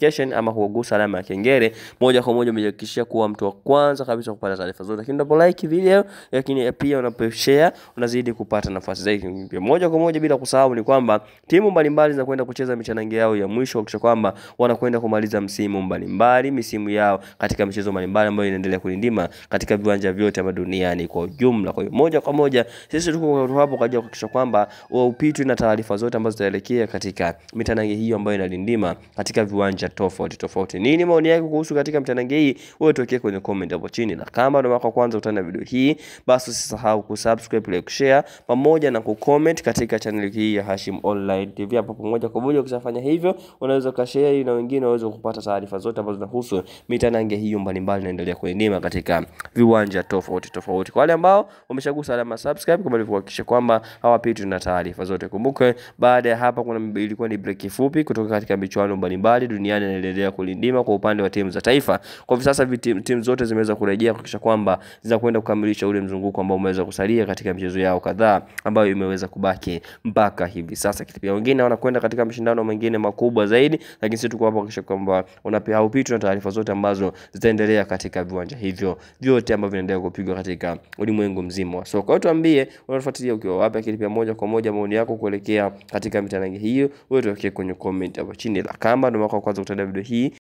notification ama kugusa alama ya kengele, moja kwa moja umejihakikishia kuwa mtu wa kwanza kabisa kupata taarifa zote. Lakini unapo like video, lakini pia unapo share, unazidi kupata nafasi zaidi. Moja kwa moja bila kusahau ni kwamba timu mbalimbali zinakwenda kucheza michanange yao ya mwisho, kuhakikisha kwamba wanakwenda kumaliza msimu mbalimbali, misimu yao katika michezo mbalimbali ambayo inaendelea kulindima katika viwanja vyote hapa duniani kwa ujumla. Kwa hiyo moja kwa moja sisi tuko hapo kwa ajili ya kuhakikisha kwamba upitwi na taarifa zote ambazo zitaelekea katika mitanange hiyo ambayo inalindima katika viwanja tofauti tofauti. Nini maoni yako kuhusu katika mitanange hii? Wewe tuwekee kwenye comment hapo chini, na kama ndio mara ya kwanza kutana na video hii, basi usisahau kusubscribe, like, share pamoja na kucomment katika channel hii ya Hashim Online TV. Hapo pamoja kwa moja, ukishafanya hivyo unaweza ukashare na wengine waweze kupata taarifa zote ambazo zinahusu mitanange hiyo mbalimbali inaendelea kuendema katika viwanja tofauti tofauti. Kwa wale ambao wameshagusa alama subscribe, kama ilivyohakikisha kwamba hawapitwi na taarifa zote. Kumbuke baada ya hapa kuna ilikuwa ni break fupi kutoka katika michuano mbalimbali duniani inaendelea kulindima kwa upande wa timu za taifa. Kwa hivi sasa timu zote zimeweza kurejea kuhakikisha kwamba zinakwenda kukamilisha ule mzunguko ambao umeweza kusalia katika michezo yao kadhaa ambayo imeweza kubaki mpaka hivi sasa. Pia wengine wanakwenda katika mashindano mengine makubwa zaidi, lakini sisi tuko hapa kuhakikisha kwamba haupitwi na taarifa zote ambazo zitaendelea katika viwanja hivyo vyote ambavyo vinaendelea kupigwa katika ulimwengu mzima. So kwa hiyo tuambie unafuatilia ukiwa wapi, lakini pia moja kwa moja maoni yako kuelekea katika mitanange hiyo wewe tuwekee kwenye comment hapo chini. La kama ndio mara ya kwanza kutazama video hii